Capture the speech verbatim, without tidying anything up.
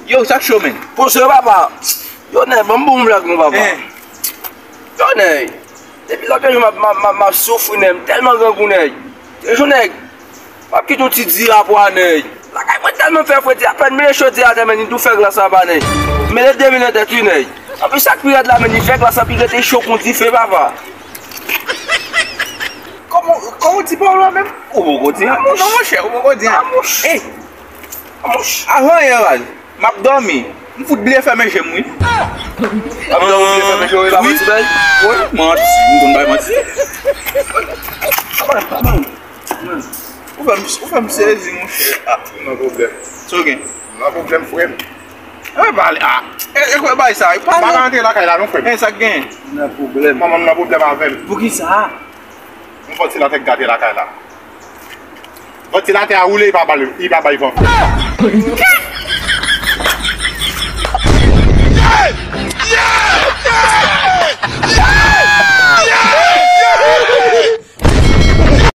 Yo, sa k cho, menm? Poze, papa. Yo, nèg, ban m bon blag, non, papa. Eh. Yo, nèg. Depi lòt jou, m ap, m ap, m ap, m ap soufri, nèg. M tèlman grangou, nèg. Yo, nèg. M ap kite yon ti di rapò a, nèg. Lakay mwen tèlman fè fredi, apèn mele chodi atè, men li tou fè glas anba, nèg. Mele de mil nan tèt, wi, nèg. Anpi sa k pi rèd la, men li fè glas anpi rete cho kon dife, papa. Kòman, kòman w di pawòl la menm? Ou poko di anyen. Non, monchè, ou poko di anyen. Ey! Avan yè, baz, m ap dòmi. M fout bliye fèmen je m, wi. M ap dòmi, bliye fèmen je w, wi, pa manti, bay. Wi, manti, m konn bay manti. Ou fè m, ou fè m sezi, monchè. Ah, m nan pwoblèm. Sa w gen? M nan pwoblèm, frè m. E pale, ah. E, e, bay sa, e pale. M pa ka rantre lakay la, non, frè m. E sa k gen? M nan pwoblèm. Manman m nan pwoblèm avè m. Poukisa? Yon vantilatè k gate lakay la. Vantilatè a woule, li pa ba l, li pa bay van.